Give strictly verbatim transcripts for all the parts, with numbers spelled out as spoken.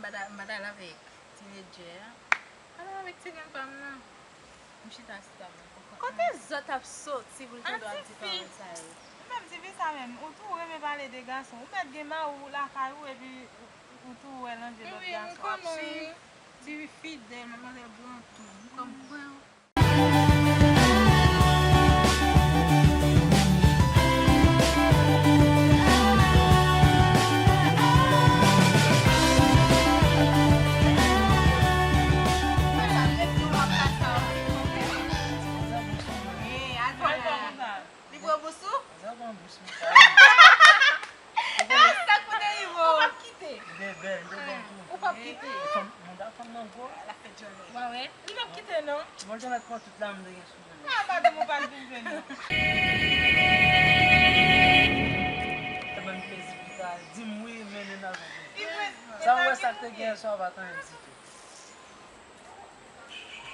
M pa t al avèk tinedjè a. M pa t al avèk ti grann pa m nan. M chita sou tab la. Kote zòt ap soti pou l gen dwa ap di pawòl sa yo? Ou menm ti fi sa menm, ou tou renmen pale de gason. Ou mèt gen mari w lakay ou epi ou tou wè l anje lòt gason ap swiv. Ti fidèl, manmzèl gran tou. M konprann. Li pran bous ou? Sa k pou derive w? Ou p ap kite. Ou p ap kite. Fanm, manda fanm nan gwo. L ap fè djòlè. Ou pa wè? Li p ap kite non. Bon, Jolèt pran tout la m te gen sou mwen. Ah, pa di m ou pa vin jwenn li. Tèlman m plezi pou ta di m wi, mennen nan. Sa w wè sa k te gen yè swa pa t anyen ditou.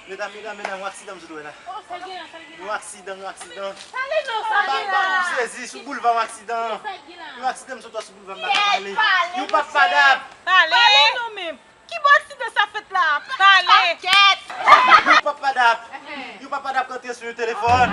Medam, medam, medam, yon aksidan m sot wè la. Oh, sa gen la, sa gen la. Yon aksidan, yon aksidan. Pale non, sa gen la. Ba, ba, m sezi, sou boulva yon aksidan. Sa gen la. Yon aksidan m sot wè sou boulva m pa ka pale. Yon papa dap. Pale. Pale non menm. Ki bò aksidan sa fèt la? Pale. Yon papa dap. Yon papa dap k antre sou yon telefòn.